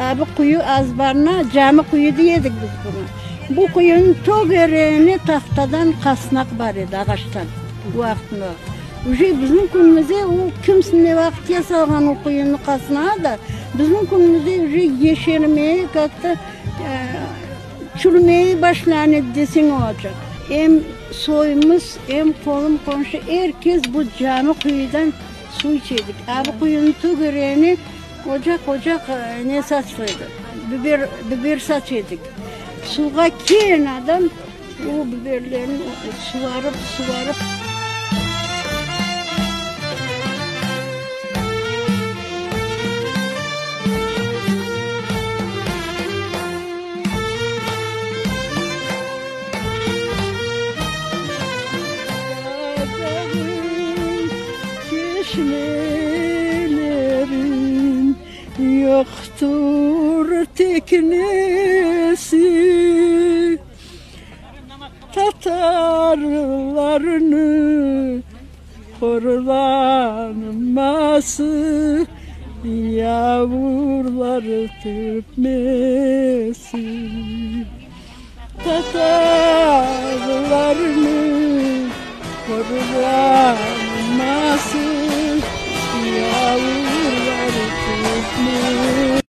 A bu quyu azbarına cami quyu dey edik biz bunı. Bu quyunıñ tögereni tahtadan qasnaq bar edi, ağaçtan, o vaqıtında. Uje bizniñ künümizde o kimsin ne vaqıt yasalğan o quyunıñ qasnağı da, bizniñ künümizde uje yeşermeye kak-to çürümeye başlağan edi deseñ olacaq. Em soyumız, em qolum-qomşu, er kes bu cami quyudan suv içe edik. A bu quyunıñ tögereni Ocaq-ocaq ne saçlı edi, biber, biber saç edik. Suvğa kelgen adam o biberlerni suvarıp, suvarıp. Çeşmelerim yoqtur teknesi, Tatarlarnıñ horlanması, Yavurlar tepmesi. Tatarlarnıñ horlanması.